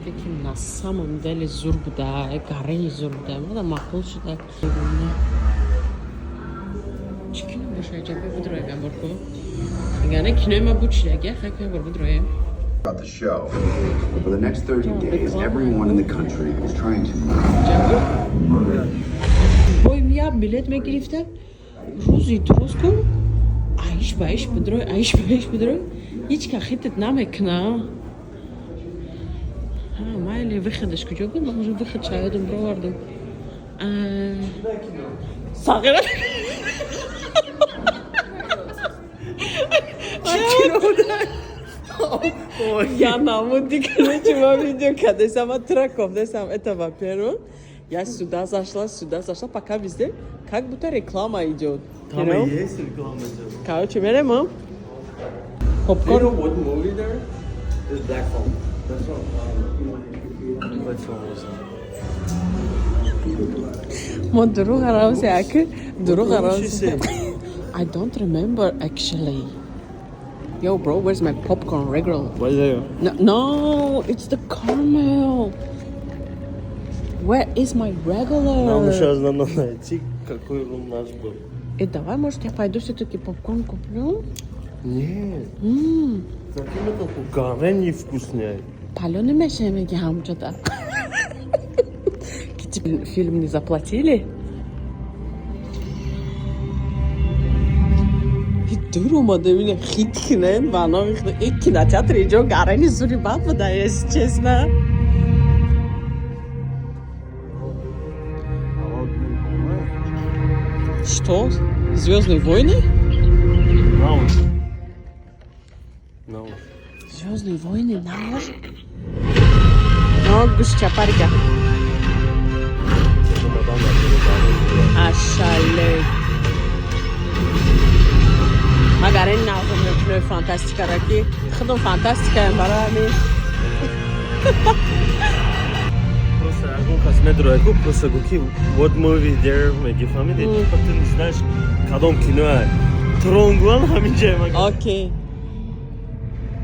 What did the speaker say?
Лекин на самом деле зур буда, гарени зур буда. Мада маъқул шуда. Чӣ кино боша иҷа? Бидроем я бор ку. Яъне кинои ма буд шидаги, хай ку я бор бидроем. About the show. For the next 30 days, everyone in the country is trying to Бой я билет мегирифтам. Рӯзи дуруст ку аиш ба иш бидрой, аиш ба иш бидрой. Ҳеҷ ка хитат намекуна. Ҳа, майли, выход аш куҷо буд? Ман уже выход шаёдам бировардам. Сағира. Я намуди, короче, ма видео кадесам, ма траков десам, это во-первых. Я сюда зашла, сюда зашла, пока везде как будто реклама идет. Там You know? и есть реклама идет. Короче, мерем, а? You Попкорн. know what movie there? Is Black Phone. That's what. What song was that? Мо дурӯғ аравзе, аки дурӯғ What she аравзе. say? I don't remember actually. Yo, bro, where's my popcorn regular? What is it? No, no, it's the caramel. Where is my regular? Нам сейчас надо найти, какой он наш был. Давай, может, я пойду все-таки попкорн куплю? Нет. Каким это гарени вкуснее. Палёный мешаем ҳамҷода. Ки тебе фильм не заплатили? Дур омадем, ина хит кинем ба номи худ. Ин кинотеатр иҷо гарани зури бад буда, если честно. Что? Звездные войны? Науш. Науш. Звездные войны наш? Но гӯшчапарика. Ашале. Магар ин навзом кинои фантастикара ки худам фантастикаем барои ҳамин. Просто ягон кас медрояд ку, просто гу ки what movie there меги, фаҳмиди? Ту не знаешь, кадом киноа. Тронгулан ҳамин ҷая мага. Окей.